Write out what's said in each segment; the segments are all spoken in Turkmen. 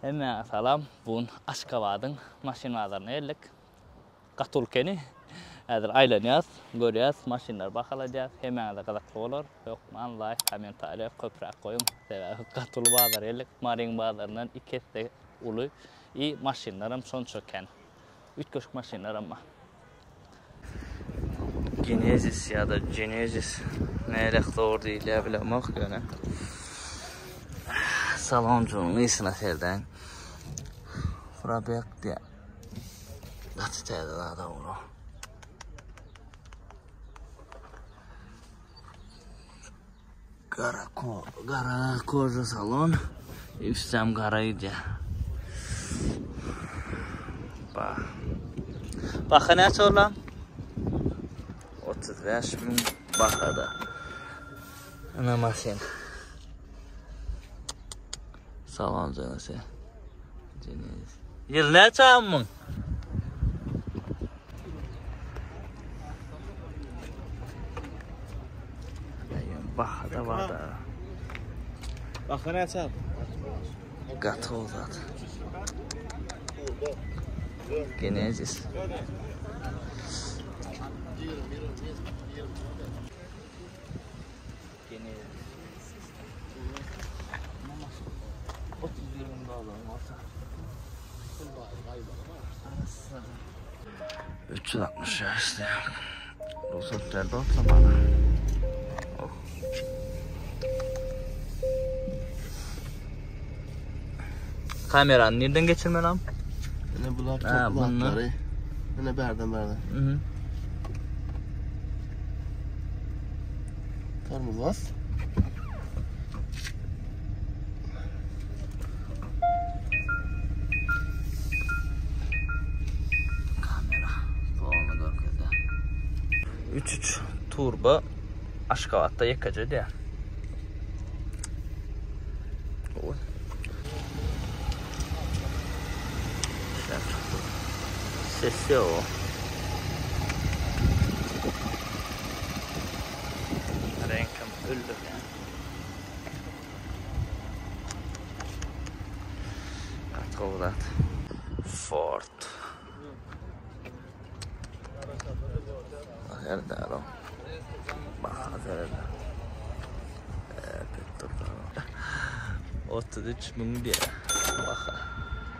Hemmäňe salam. Bu gün Aşgabadyň maşyn bazaryna geldik. Gaty ulkeni. Häzir aýlanýas, görýäs, maşynlary bahaladýas. Hemmäňize gyzykly bolar. Hökman laýk, kommentariýa köpräk goýuň. Sebäbi gaty uly bazara geldik. Maryň bazaryndan iki esse uly. I maşynlaram şonça kän. Üýtgeşik maşynlaram bar. Genesis ýa-da Genesis nähili dogry diýilýär bilemok ýöne. Salonjygyň ysyna serden. Frabek diýä. Gaty täze zat ogry. Gara ko gara koža salon. Üstem gara gidýär. Ba. Baha näçe ola? 35 müň bahada. Ana maşyn. Salon janysı. Ýyl näçe amyň? Bahada bada. Baha näçe? Gaty zat. Genesis. Genesis. 31 müň dollaryň bolsa. 365 diýýär. Rugsat berdi otlamana. Oh. Kamerany nirden geçirmeli am? Ine bular toplatlary. Ine bärden bärden. Mhm. Tormoz bas. Kamera zolunu görkezdi. 3-3 turbo Aşgabatda ýekeje diýär. Gowy. Işläp çykdy. Ses ýok. Reňkem öldürýär. Gaty gowy zat. Ford. Nerede o? Bak nerede? Ee, 33 müň diýär. Bak.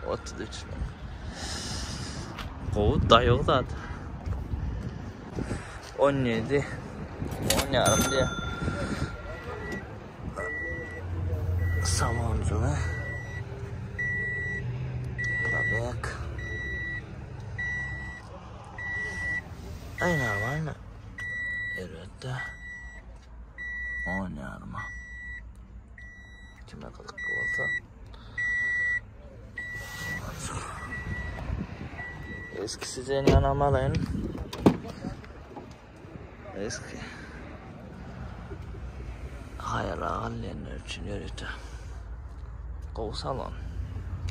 33 müň. Gowy daýaw zat. 17 10 ýarym diýär. Salonjygy. Probek. Ay normalny. Elbetde. 10 ýaryma. Kime gyzykly bolsa. Eski sidenýanam alaýyn. Eski. Haýal alýanlar üçin ýörite. Gowy salon.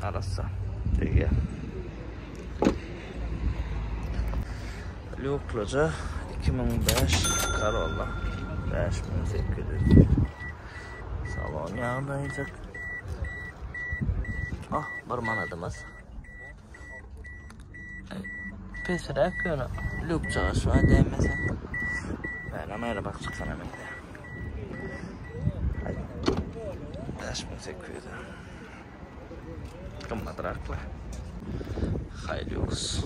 Arassa. Degýär. Lýuklyja 2005 Corolla 5800. Salon ýagdaýjyk. Ah, bir manadymyz. Pesräk ýöne lükçaga şu an dämese. Bäle näle bak çyksana mende. 5800. Gymmatrakla. Hilux.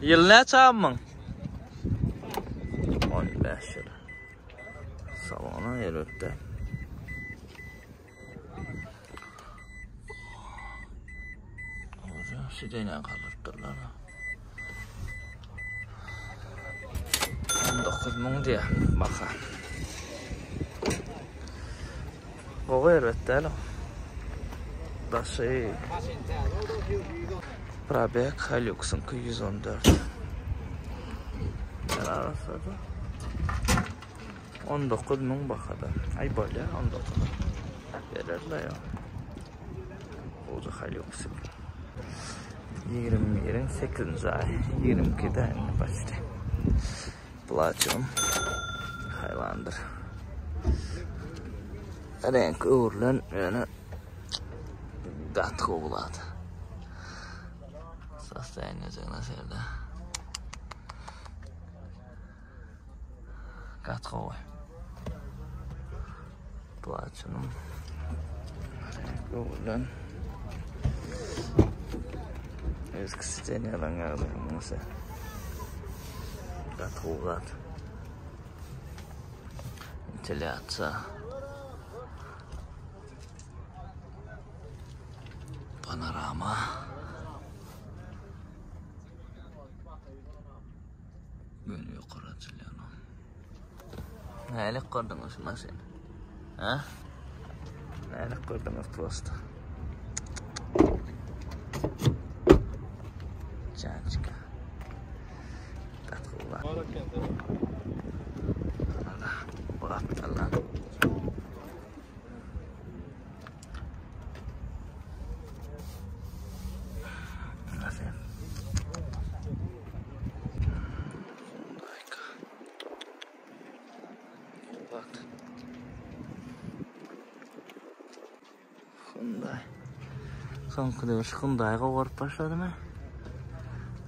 Ýyl näçe abymyň? 15 ýyl. Salona elbetde. Sidenýa galdyrypdyrlar. 19 müň diýýär baha. Gowy erbet däl. Daşy Probek Hilux'unki 114. Arasada. 19 müň bahada. Aý bolýa 19. Bererler ýa. Goja Hilux. 21-iň 8-nji aý. 22-de indi başdy. Platinum Highlander. Reňk öwrülen ýöne. Gaty gowy zat. Sostoýaniýajygyna şeýle. Gaty gowy. Platinum. Gowudan. Eski sidenýalaň ýagdaýy muňa. Gaty gowy zat. Wentilýasiýa. Panorama. Göni ýokary açylýar. Nälik gördüňiz şu maşyny? Ha? Nälik gördüňiz prosta? Çançka. Gaty Bu gapdaldan. Hyundai. Soňky döwür Hyundai gowaryp başladymy?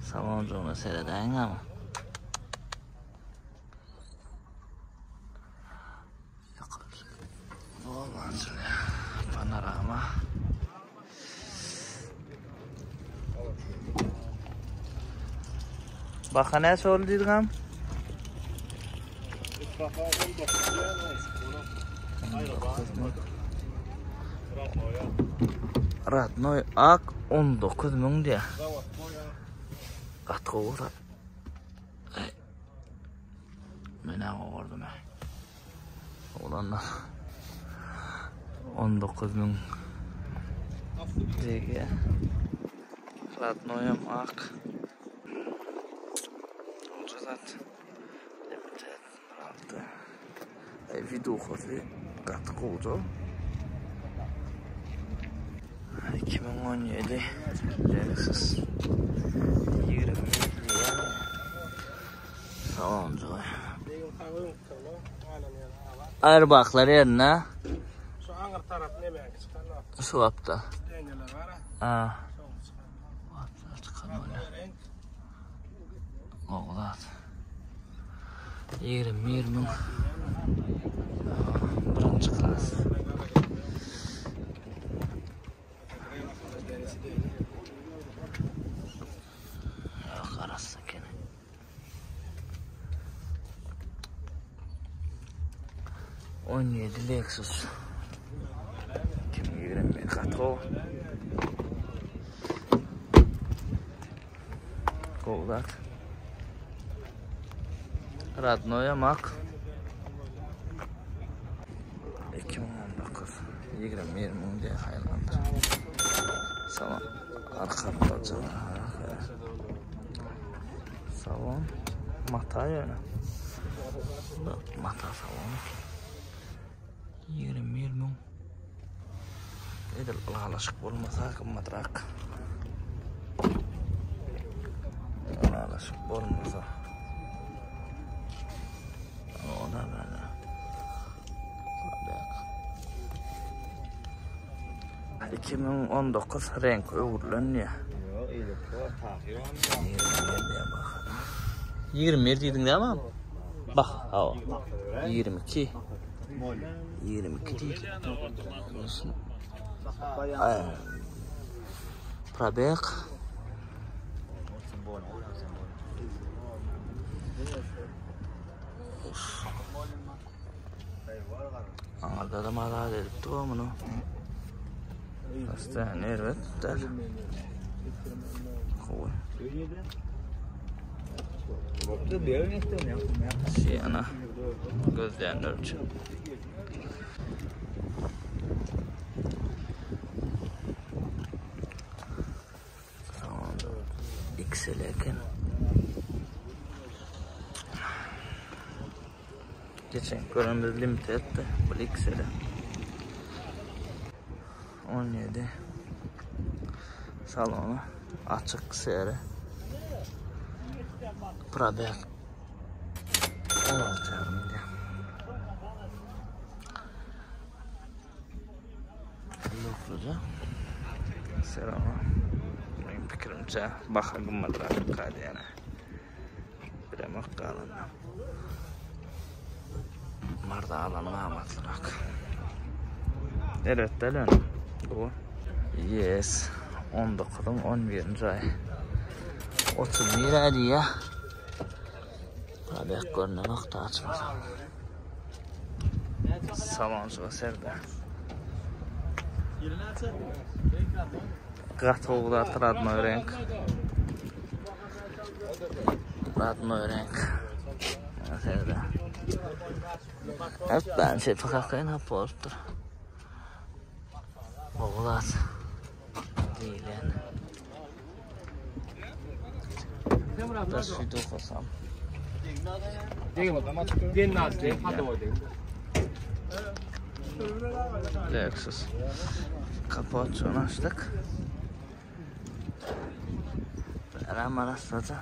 Salonjygyna seredäýiň ama. Panorama. Baha näçe boldy diýdiňam? Baha 19 Radnoy ak 19 müň diýä. Gaty gowy zat. Men agordum. Oglanlar 19 müň degýär. Radnoýam ak. Ucuz zat. Limited 6. Ey widuhasy gaty gowja. 2017 Lexus 20 diýýär. Salamjygy. Airbaglar ýerinde. Şu aňyr tarap nemäki çykan o. Şu gapda. Deňeler bar. Ha. Gaplar çykan öyle. Oglat. 21 müň. Birinji klas. Yok arası ekeni. 17 Lexus. 2021 gaty gowy. Gowy zat. Radnoýa Mak. 2019 21 müň diýe haýlandyr. Salam. Arka Salon mata ýöne. Mata salon. 21 müň. Edil ylalaşyk bolmasa gymmatrak. Ylalaşyk bolmasa. Ona böyle. 2019 renk öwrülen diýýär. Ýok, eýleki bar, tahyr bar. 21 diýdiň dämi? Bak, hawa. 22. 22 diýdi. Probek. Aňyrda da maraz edipdi o muny. Hastane erbet däl. Gowy. Siena gözleýänler üçin. XL eken. Geçen görenimiz Limited'di. Bu XL. 17 salonu açyk seri. Probeg 16 yarım diye. Lokluca. Selam. Meň pikirimçe baha gymmatrak diýýän. Bilemok galanyny. Marda alanyň amatlyrak. Elbetde ýöne. Bu Yes 19-yň 11-nji aýy. 31 aý diýýär. Bek görnenok da açmasam. Salonçyga serde. Gaty gowy zat radnoý reňk. Radnoý reňk. Serde. Evet ben şey pakakayın hap bolupdyr. Gowy zat. Diýilýän. Da şu dokasam. Lexus. Kapotçuny açdyk. Ram arassaja.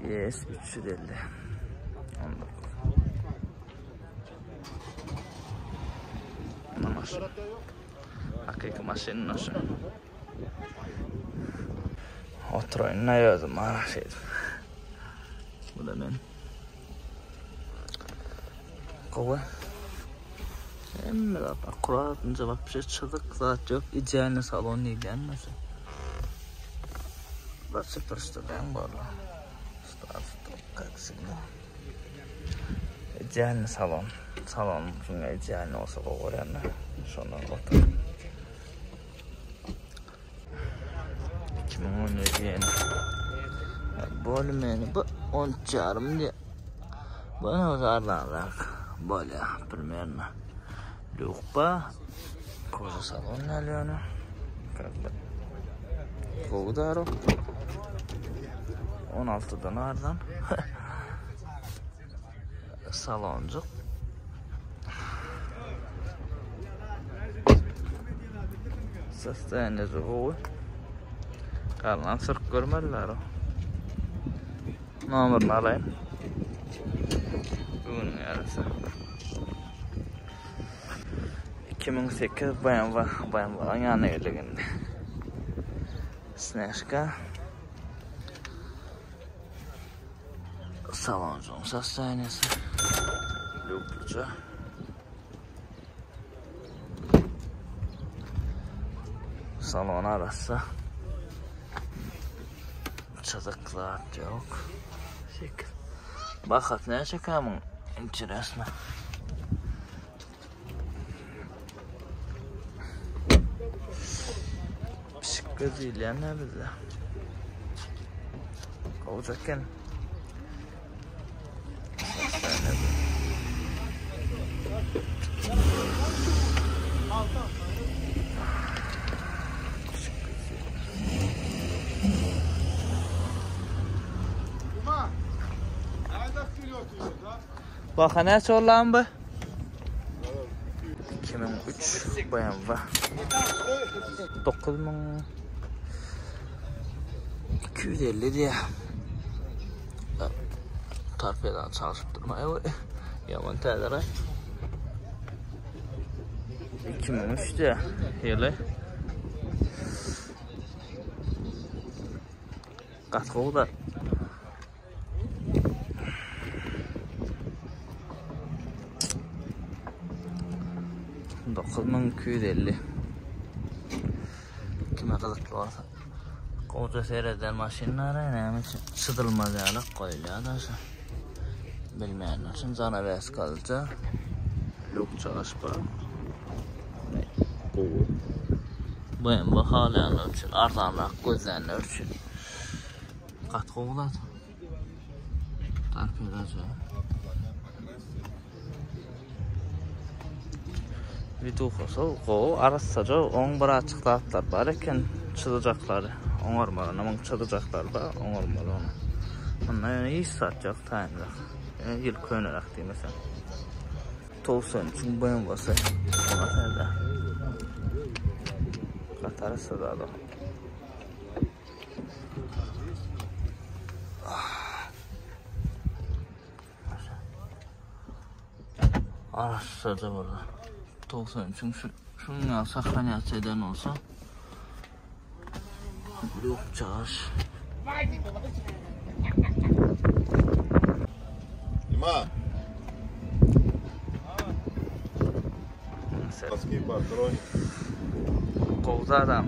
Yes 350. 19. Maşyn. Hakyky maşyn maşyn. Oturaýyn da özüm ara şeýdip. Bu da men. Gowy. Hemme zat akkuratynca wapşe çyzyk zat ýok. Idealny salon diýilýän näçe. Bir süpürişdirýän boldy. Start stop как всегда. Idealny salon. Salon şuňa idealny bolsa gowy görýän. Şondan otur. 2017 ýene. Bolmany bu 13 ýarym diýe. Bu ne arzanrak bolýar примерно. Lýukba koža salon alýany. Как бы. Gowy daro. 16-dan arzan. Salonjyk. Sostoýaniýesi gowy. Galan sürüp görmediler o. Nomerini alaýyn. Bugünüň ýarysy. 2008 BMW, BMW-nyň ýanyna geldik indi. Snežka. Salonjyň sostoýaniýesi. Lýukluja. Salon arassa. Çyzyk zat ýok. Şekil. Bahasy näçe kamyň? Interesno. Pişik göz diýilýän nä bizde? Gowja eken. Baha näçe bollan bu? 2003 BMW. 9250 diýýär. Torpedany çalşyp durmaý bu. Ýaman täze 2003 diýýär. Ýyly. Gaty gowy zat. 9250 Kime gyzykly bolsa. Gowja sereden maşynlara näme üçin çyzylmaz ýaly goýulýar da şu. Bilmeýänler üçin zanaweskalyja luk çaş bar. Gowy. BMW halaýanlar üçin, arzanrak gözlänler üçin. Gaty gowy zat. Torpedaja. Widuhasy gowy, arassaja, oň bir açyk zatlar bar eken, çyzyjaklary oňarmaly, muň çyzyjaklary bar, oňarmaly ony. Munda ýöne hiç zat ýok, taýynrak. Ýöne ýyl köneräk diýmeseň. 93-iň BMW-sy. Oňa serde. Gaty arassa zat o. Arassaja boldy. 93-iň şu şunuň ýaly sahranýat eden bolsa. Lük çaş. Nima? Paski patron. Gowy adam.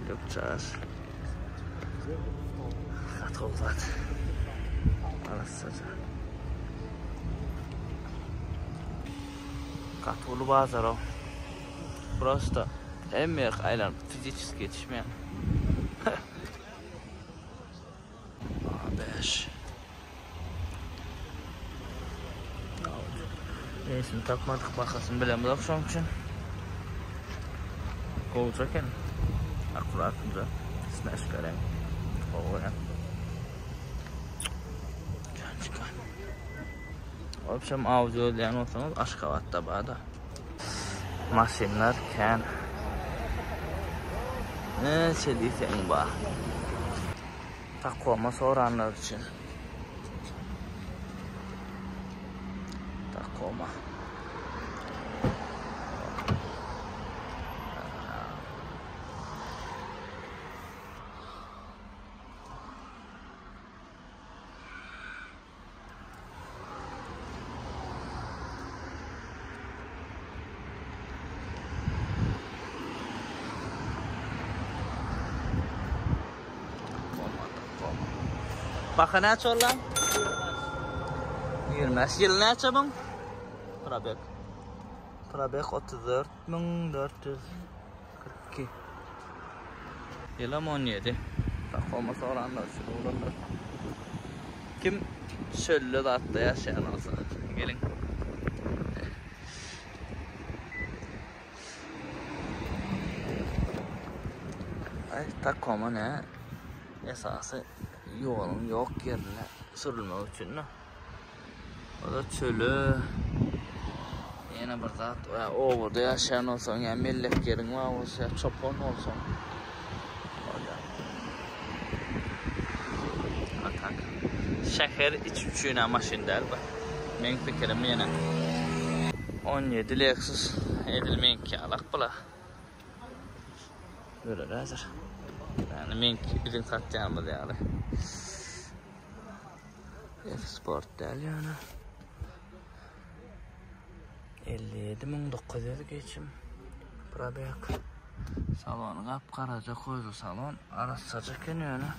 Lük çaş. Gaty gowy zat. Arassaja. Gaty uly bazar o. Prosta hemme ýer aýlanyp fiziçeski ýetişmeýän. A5. Eýesini tapmadyk, bahasyny bilemzok şoň üçin. Gowja eken. Akkuratynja. Smash gelen. Gowy eken. Jançka. Obşem awjy gözleýän bolsaňyz Aşgabatda bada. Maşynlar kän. Näçe diýseň bar. Tacoma soranlar üçin. Tacoma. Baha näçe boldy? 25. Ýyl näçe bu? Probek. Probek 34442. Ýylam 17. Tacoma soranlar üçin oglanlar. Kim çölde zatda ýaşaýan bolsa geliň. Ay Tacoma ne? Esasy ýoluň ýok ýerinde sürülmek üçin. O-da çöle ýene bir zat, ýa obada ýaşaýan bolsaň, ýa mellek ýeriň bar bolsa, ýa çopan bolsaň. Bolýar. A tak. Şäher içi üçin-ä maşyn däl bu. Meň pikirim ýene. 17 Lexus edil meňki ýalak bula. Görer häzir. Ýani meňki biziň satýanymyz ýaly. F-Sport däl ýöne. 57900 geçim. Probek. Salony gap-garaja koža salon. Arassaja eken ýöne.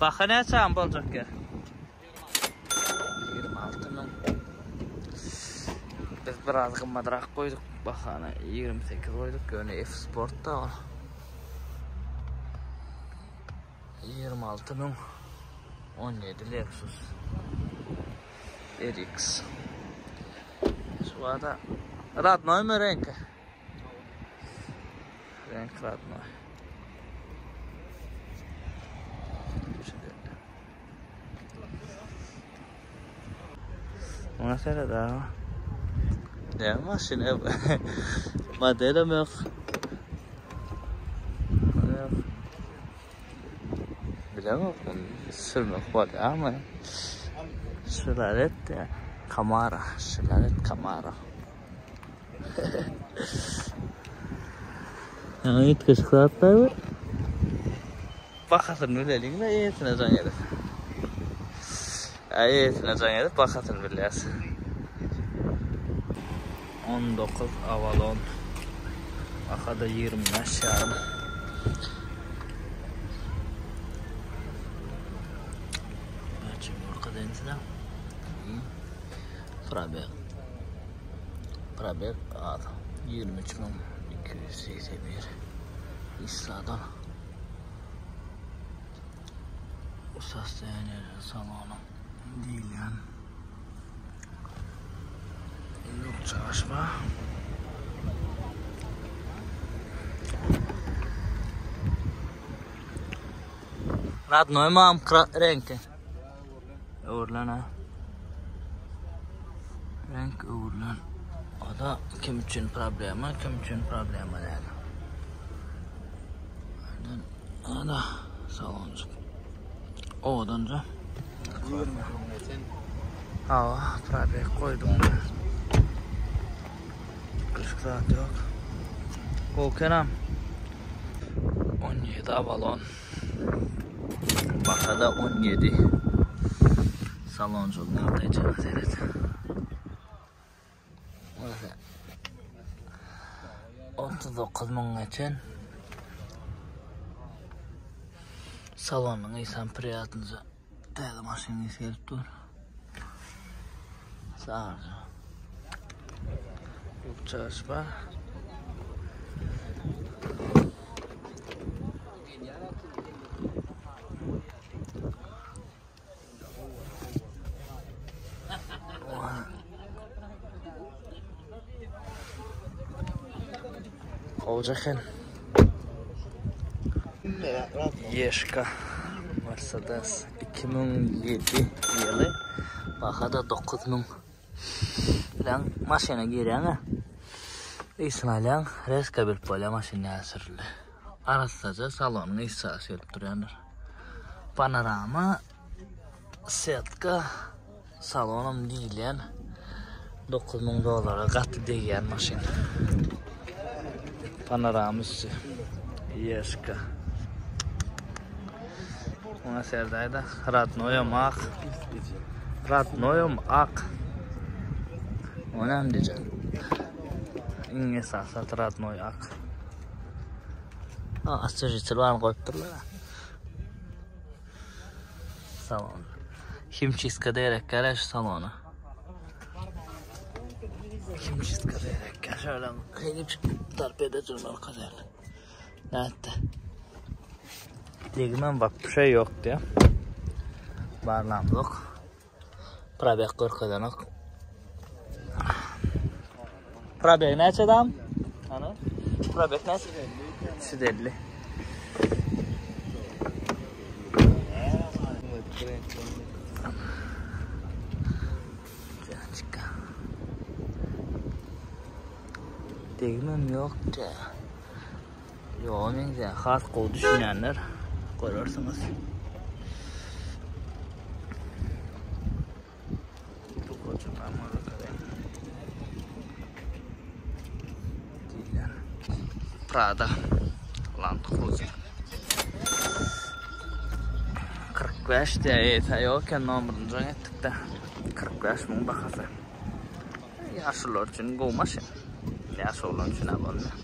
Baha näçe am boljak ýer? 26 müň. Biz biraz gymmadrak goýduk bahany. 28 goýduk ýöne F-Sport da ol. 26 müň 17 Lexus RX. Şu arada radnoy mı renk? Renk radnoy. Ona seret aga. Näme maşyn ev? Modelem ýok. Ýok. Bilemok muny sürmek bolýarmy? Chevrolet Camaro, Chevrolet Camaro. Ýaňy üýtgeşik zatlar bar. Bahasyny bileliň-de, eýesine jaň edip. Eýesine jaň edip bahasyny bilýäs. 19 Avalon. Bahada 25 ýarym. Näçe görkezeýin size. Probeg. Probeg az. 23281. Issadan. Bu sostoýaniýe salonyň diýilýän Ýok çaşma. Radnoý mam reňki. Öwrülen ha. Renk öwrülen. O da kim üçin problema, kim üçin problema däl. Ana salonjyk. Owadanja. Hawa, probeg goýdum. Gyşyk zat ýok. Gowy kenam. 17 Avalon. Bahada 17. Salonjygyň ýagdaýjygyna seret. 39 müň geçen. Salonyň ysam priýatnyja. Täze maşyn ysy gelip dur. Sarja. Uçaş bar. Gowja eken. Ýeşka Mercedes 2007 ýyly. Baha-da 9000. Bilen maşyna girýäň-ä. Ysyny alýaň, reska bilip bolýar maşyn näme sürüldi. Arassaja salonyň ysy gelip durýandyr. Panorama setka salonam diýilýän 9000 dollara gaty degýän maşyn. Panorama üsti. Ýeşka. Ona serdayda radnoýam ak. Radnoýam ak. Onam diýjek. Iň esasy radnoý ak. Açyjyçyl barny goýupdyrlar. Salon. Himçistka derek gele şu salona. Himçistka derek gel. Şöyle gelip darp edeceğim arkadaşlar. Nätdi? Degmem bak bir şey yok diye. Barlamzok. Probek görkezenok. Probek näçe dam? Ana. Probek näçe? 350. Degmem ýok diýä. Ýoga meňzeýär. Has gowy düşünýänler görersiňiz. Prada Land Cruiser 45 diýä eýse ýok eken nomerini jaň etdik-de 45 müň bahasy. Ýaşulular üçin gowy maşyn. Ýaş oglan üçin-ä bolmaýar.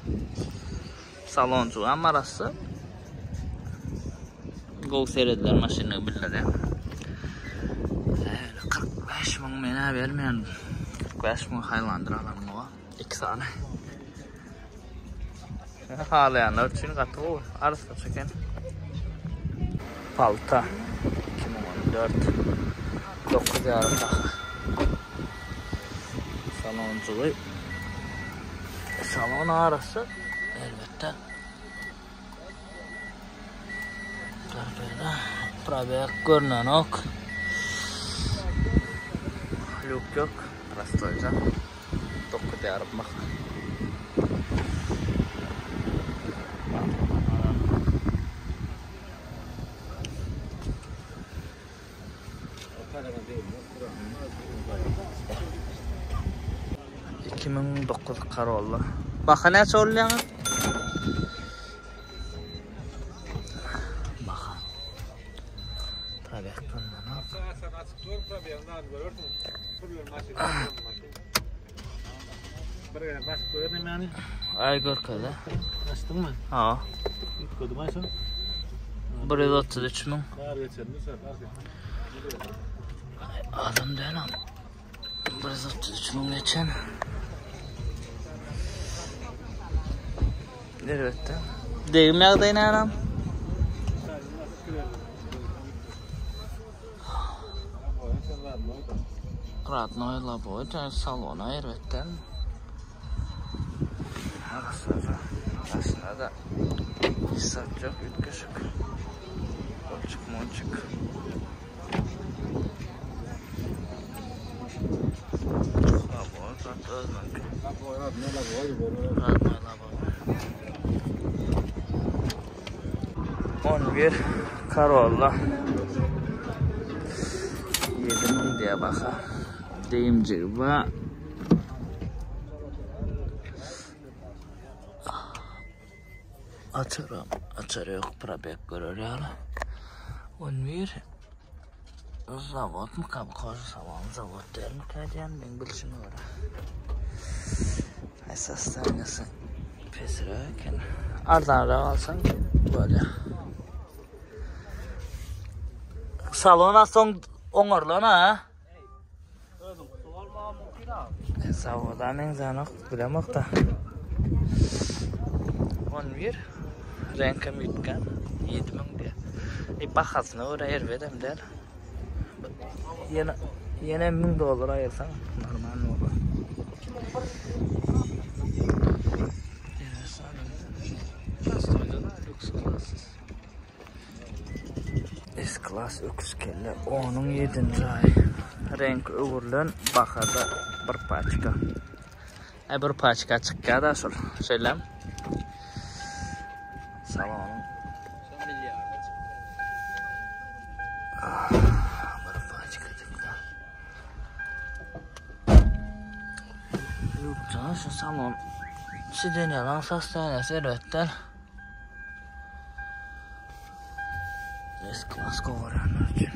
Salonjygam arassa. Gowy seredilen maşyndygy bildirýär. 45 müň men-ä bermeýän. 45 müň Highlander alan gowy. 2 sany. Halaýanlar üçin gaty gowy. Arassa çeken. Palta 2014 9 ýarym baha. Salonjygy salon arasy elbetde. Torpeda probeg görnenok. Lük ýok. Prostoýja. 9 ýarym baha. 2009 Corolla. Baha näçe bolýar? Baha. Probek bundan. Bir gezek basyp gördim yani. Ay görkezde. Açdın mı? Ha. Gördüm ayşe. 133 müň. Kar geçerini sen fark etmez. Adam däl am. 133 müň geçen. Elbetde. Degim ýagdaýy näme? Radnoý laboý salona erbetden. Arasada, aslında hissat yok, üytgeşik. Bolçuk monçuk. Laboy zat özüniňki. Radnoý laboý. 11 Corolla. 7000 diýýär baha. Degimjigi bar. Açaram, açary ýok, probeg görer ýaly. 11 zawodmyka bu koža salon zawod dälmikä diýýän meň bilşime görä. Ay sostoýaniyasy pesräk eken. Arzanrak alsaň bolýar. Salona soň oňarlan ha. Zawoda meňzänok, bilemok-da. 11 reňkem üýtgän 7000 diýýär. E bahasyna görä erbedem däl. Ýene ýene 1000 dollar aýyrsaň normal bolar. S-Class öküz kelle onuň ýedinji aýy. Reňki öwrülen bahada bir paçka. Ay bir paçka çykýar da şol. Şeýlem. Salonyň bir paçka çykýar. Ýok, şu salon sidenýalaň sostoýaniyasy erbetden. S-Class gowaranlar üçin.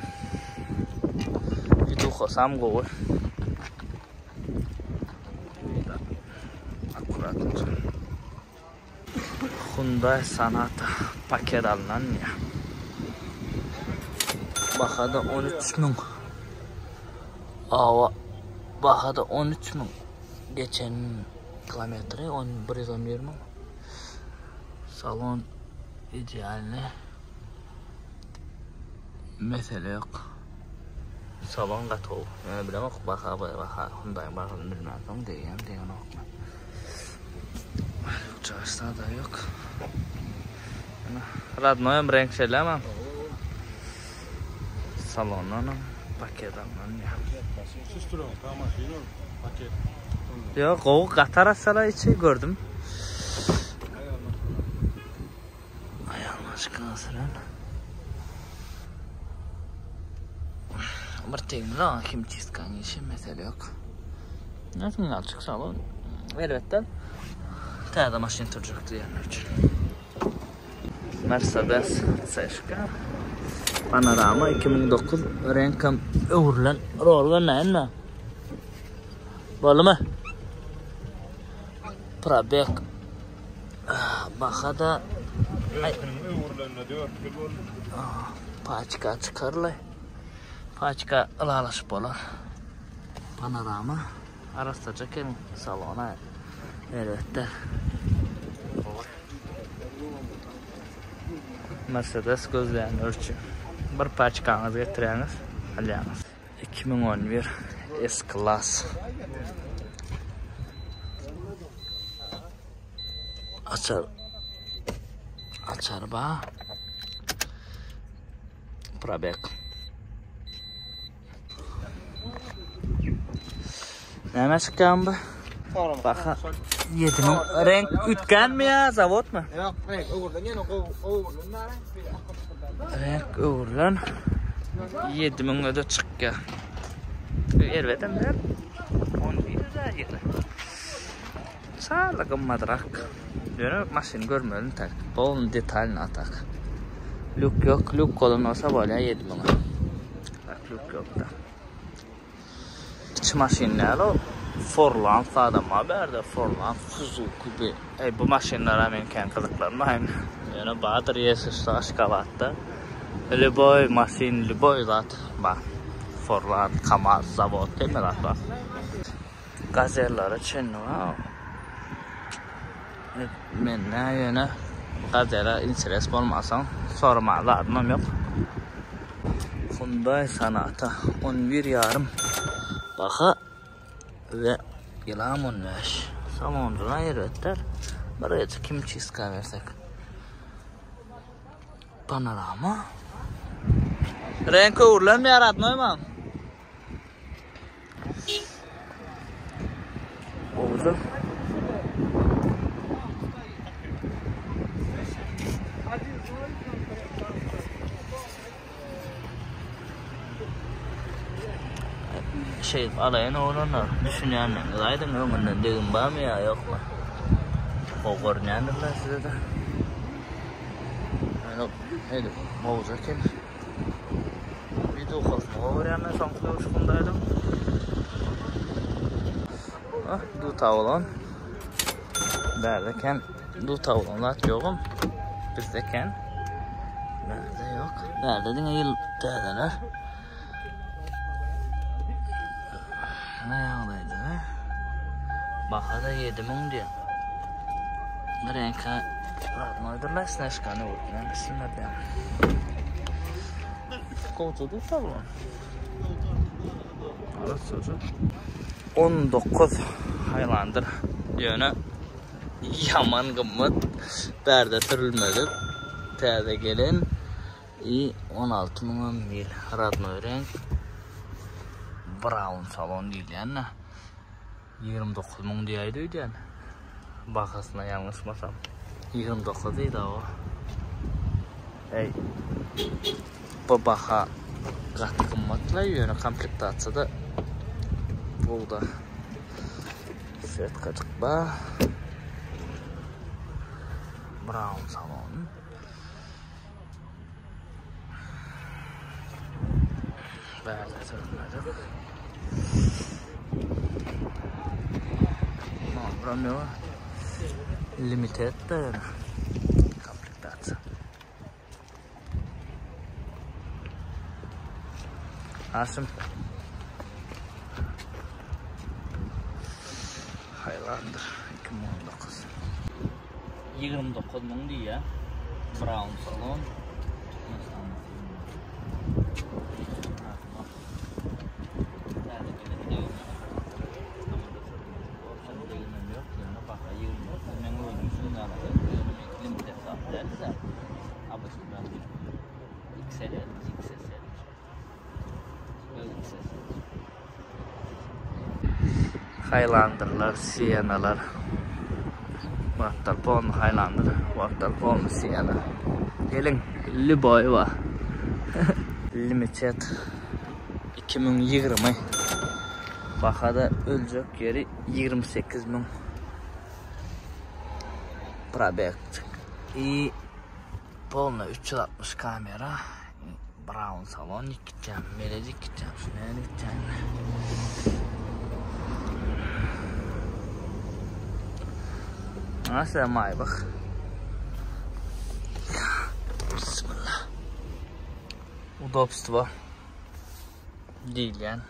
Viduhasam gowy. Akkurat. Hyundai Sonata paket alynan ya. Bahada 13 müň. Awa bahada 13 müň. Geçen kilometri 10 111 müň. Salon idealny. Mesele ýok. Salon gaty gowy. Ýöne bilemok baha baha Hyundai-iň bahasyny bilmänsoň degýärmi degenokmy. Uçaşda da ýok. Radnoýam reňk şeýlemi? Salondan paket alnan ýa. Ýok, gowy gaty arassalar içi gördüm. Aýalmaşyk süren. Bir tegmil o himçistkanyň işi mesele ýok. Näsini ýaly salon. Elbetde täze maşyn sürjek diýenler üçin. Mercedes C-şka. Panorama 2009 reňkem öwrülen rol näme? Boldumy? Probek Baha-da öwrülenine 4 ýyl boldy. Paçka çykarly. Paçka ylalaşyp bolar. Panorama arassaja eken salona. Elbetde. Mercedes gözleýänler üçin bir paçkaňyzy getirýäňiz, alýaňyz. 2011 S-Class. Açar. Açar ba. Probek. Näme çykýan bu? Baha 7000 renk üýtgänmi ýa zawodmy? Ýok, renk öwrülen ýene gowy öwrülen da renk. Öwrülen 7000 öde çykýar. Erbedem däl. 11 ýyly. Çala gymmadrak. Ýöne maşyny görmeli tak. Polny detalny atak. Lük ýok, lük bolan bolsa bolýar 7000-e. Tak lük ýok da. Kiçi maşyn däl o. Forlan adam bar bärde, Forlan Suzuki bi. Ey bu maşynlara men kän gyzyklanmaýyn. Ýöne bardyr ýeşişde Aşgabatda. Lüboý maşyn, lüboý zat bar. Forlan, Kamaz, zawod hemme zat bar. Gazellere çenli bar. Mende ýöne gazele interes bolmasaň soramaga zadymam ýok. Hyundai Sonata 11 ýarym baha we ýylam 15. Salonjyna erbetler. Bir gece kim çistka bersek. Panorama. Renk öwrülenmi radnoý mam? Oldu. Şeýdip alaýyn oglanlar. Düşünýänligiňizi aýdyň öňünden degim barmy ýa ýokmy? Gowy görünýändirler size-de. Ýöne edip gowja eken. Wideokasyny gowy görýän men soňky döwüşi Hyundai-dan. Ah, duta bolan. Bärde eken. Duta bolan zat ýogam. Bizde eken. Bärde ýok. Bärde diňe ýyl täzeler. Ne ýagdaýda? Baha-da 7000 diýýär. Reňki radnoýdurlar, snežkany öwürtmän gitsinler diýýär. Gowja duta bolan. Arassaja. 19 Highlander. Ýöne ýaman gymmat. Bärde sürülmedik. Täze gelen. I 16 müňem mil. Radnoý reňk. Brown salon diýilýän-de. 29 müň diýäýdi öýdýän. Bahasyna ýalňyşmasam. 29 diýdi o. Eý. Bu baha gaty gymmatla ýöne komplektasiýada gowda. Setkajyk ba. Brown salon. Bärde sürülmedik. Romeo Limited da ýöne komplektasiýa. Aşym. Highlander 2019. 29 müň diýýär. Brown salon. Türkmenistanda Highlanderler, Siennalar. Wagtlar polny Highlander, wagtlar polny Sienna. Geliň, lüboý bar. Limited 2020. Bahada öljek ýeri 28 müň. Probek. I polny 360 kamera. Brown salon gitjäm, melejik gitjäm, şu näme gitjäm. Nasıl Maybach? Bismillah. Udobstvo diýilýän.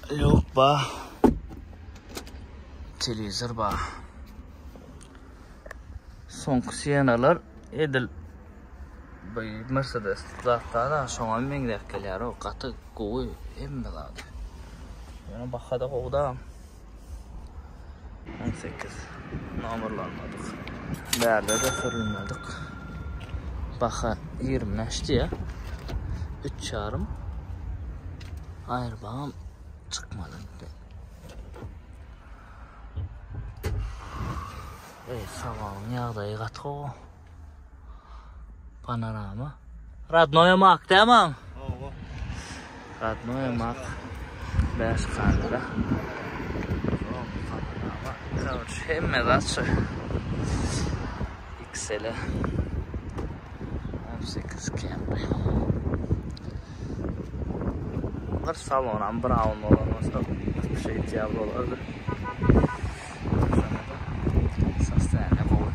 Lýuk ba. Telewizor ba. Soňky Siennalar edil bu Mercedes zatlar şoňa meňzäp gelýär. O gaty gowy hemme zady. Ýöne baha-da gowy da. 18 nomerlanmadyk. Bärde-de sürülmedik. Baha 25 diýýär. 3,5 Aýrbagam çykmady. Ey, salonyň ýagdaýy gaty gowy. Panorama. Radnoýa mak dämi? Hawa. Radnoýa mak. 5 kamera. Panorama. Karoç, hemme zat şu. XL. 18 Camry. Bir salonam brown bolan bolsa bir şey ideal bolardy. Sostoýaniýe gowy.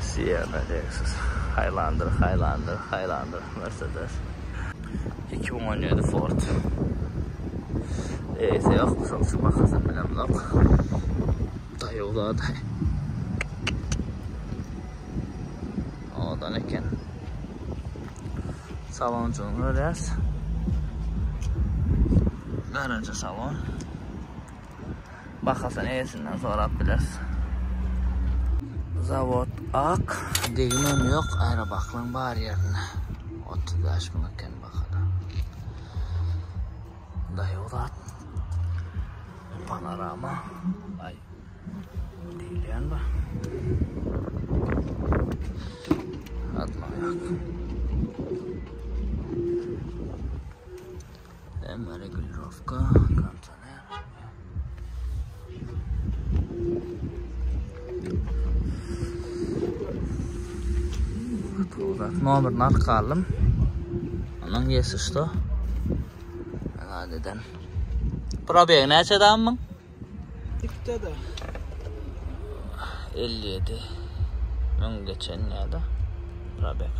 Sienna, Lexus, Highlander, Highlander, Highlander, Mercedes. 2017 Ford. Eýesi ýok, şoň üçin bahasyny bilemzok. Daýaw zady. Owadan eken. Salonjygyny görýäs. Garaja salon. Bahasyny eýesinden sorap bileris. Zawod ak, degimem ýok, aerobaklyň bar ýerinde. 35 müň eken bahada. Daýaw zat. Panorama. Aý. Diýilýän bu. Adma ýok. Gowzat nomerini alyp galdym. Onuň ýesi şda. Zat eden. Probegi näçe damyň? Ikide-de. 57 müň geçen ýa-da probeg.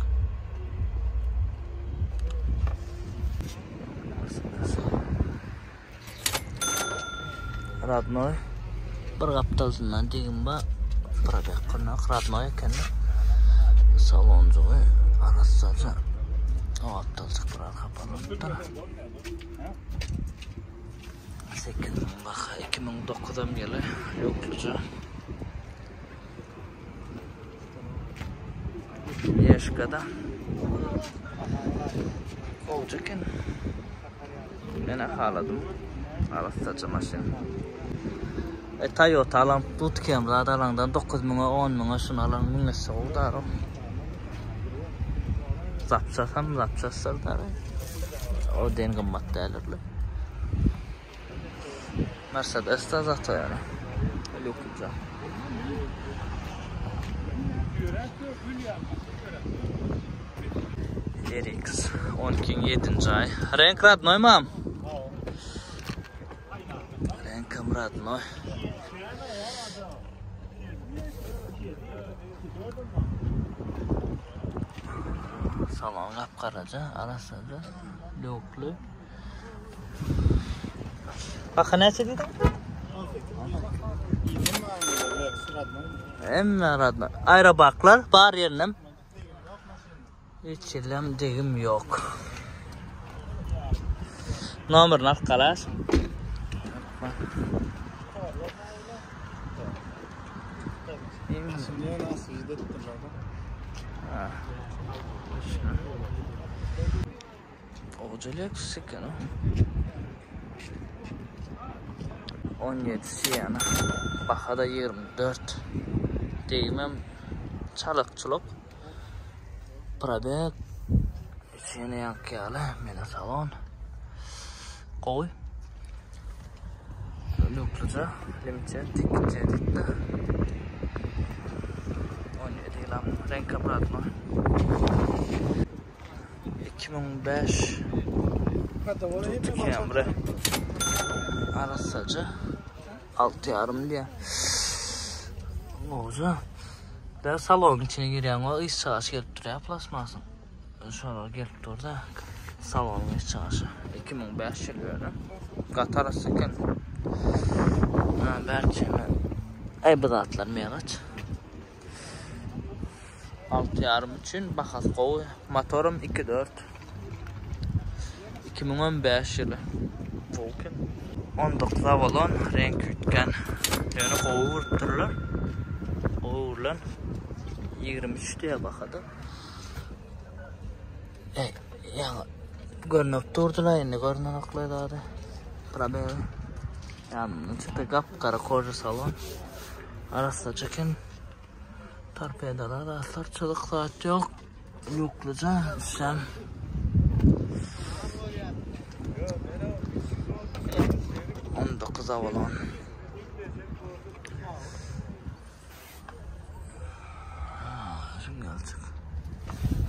Radnoy. Bir gapdalyndan degim ba. Probek kyrnak radnoy eken. Salonjygy arassaja. O gapdaljyk bir arka bolupdyr. 8000 baka 2009 am ýyly ýokluja. Ýeşkada. Gowja eken. Men haladym. Arassaja maşyn. E Toyota alan tut kem zat alaňdan 9 müňe 10 müňe şuny alan 1000 esse gowy daro. Zapçasam zapçasdyr daro. O den gymmat dälirli. Mercedes da zat ýöne. Lukja. RX 12-iň 7-nji aý. Renk radnoý mam? Renkem radnoý. Salon gap-garaja, arassaja, lukly. Baha näçe diýdiň? Hemme radnoý. Aerobaklar bar ýerinem. Hiç ýerlem degim ýok. Nomerini alyp galar. Gowja Lexus eken o. 17 Sienna. Baha da 24. Degimem çalak-çulak. Probeg içine ýaňky ýaly mele salon. Gowy. Lukluja limited ticket etdi. 17 ýylam renk obratno. 2005 Tutu Camry. Arassaja. 6,5 diýär. Gowja. Da salonyň içine girýäň o ys çagaşy gelip durýar plastmasyň. Şolar gelip dur da. Salonyň ys çagaşy. 2005 ýyl ýöne. Gaty arassa eken. Ha, bärçeme. Aý bu zatlar melaç. 6,5 üçin bahasy gowy. Motorum 2.4. 2015 ýyly. Gowy eken. 19 Avalon reňki üýtgän. Ýöne gowy urupdyrlar. Gowy urlan. 23 diýä bahada. Ey, ýaňy görnüp durdylar indi görnenoklar zady. Probegi. Ýanynda çyky gap-gara koža salon. Arassaja eken. Torpedolar zatlar çyzyk zat ýok. Lukluja üstem. 19 Avalon. Şuň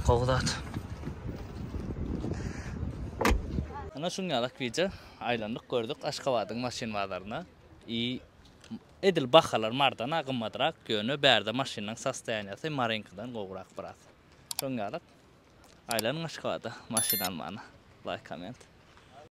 Gowy zat. Ana şuň ýalak wideo aýlandyk gördük Aşgabadyň maşyn bazaryna. I edil bahalar Mardan-a gymmadrak, ýöne bärde maşynyň sostoýaniýasy Maryňkydan gowurak biraz. Şoň ýalak aýlanyň Aşgabada maşyn almana. Laýk komment.